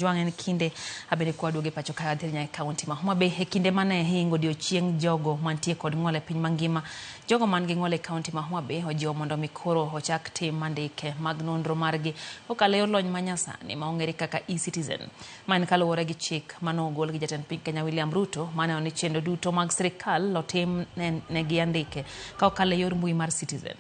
Jwang' en kinde abede kwa duoge pacho ka adhir nyaka e kaunti ma Homa Bay e kinde mane hingo odiochieng' jogo mantie kod ng'ol e piny mangima. Jogo man gi ng'ol e kaunti ma Homa Bay ojiwo mondo mi koro ochak tim andike mag nonro margi kokalo e yor lony manyasani ma ong'ere kaka e-Citizen. Ma en kaluwore gi chik mane ogol gi jatend piny Kenya William Ruto maneno ni chenro duto mag sirikal otim negi andike ka okalo e yor mbui mar Citizen.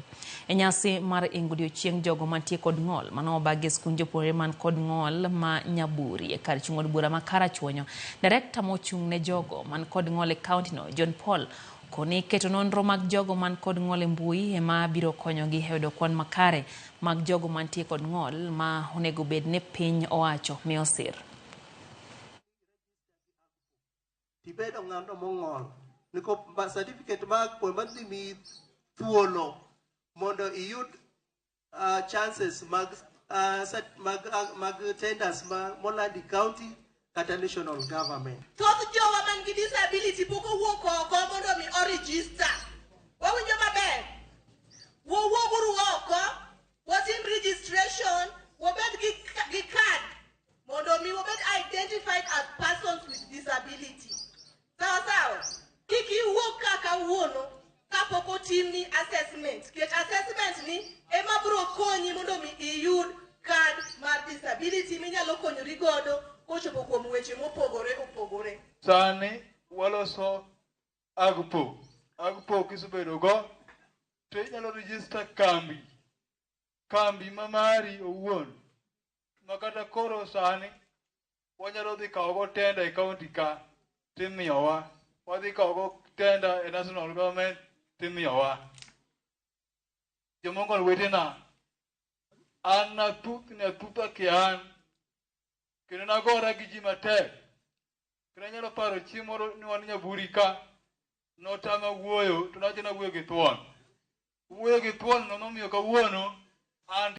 E nyasi mar ingo odiochieng' jogo mantie kod ng'ol mane obagi e skund jopuonjre man kod ng'ol ma Nyaburi e kar chung' od bura ma Karachuonyo, direkta mochung' ne jogo man kod ng'ol e kaunti no John Paul koni keto nonro mag jogo man kod ng'ol e mbui ema biro konyogi e yudo kwan makare mag jogo mantie kod ng'ol ma onego bed ni piny owacho miyo sir. Tibedo ng'ano mong'ol niko certificate mag po madhi miyi thuolo mondo iyud chances mag, mag, mag tenders ma molandi county kata national government. Thoth jowa man gi disability pok owuok oko mondo mi o-register. Wawinjo maber? Wawuoguru oko, watim registration, wabed gi card mondo mi wabed identified as persons with disability. Sawa sawa? Kik iwuog ka kawuono kapok otimni assessment. Nikech assessment ni ema biro konyi mondo mi iyud card mar disability minyalo konyori godo kochopo kuom weche mopogore opogore. Sani waloso AGPO. AGPO kisebedo go to inyalo register kambi. Kambi ma mari owuon. Ma kata koro sani wanyalo dhi kawo go tender e county ka timiyowa. Wadhi kawo go tender e national government timiyowa. Jomong'ol wetena, an nathutha kian kendo nagora gi ji matek. Kendo anyalo paro chieng' moro ni wan Nyaburi ka notama wuoyo to nawacho ni awuoyo gi thuon. Wuoyo gi thuon no nomiyo kawuono an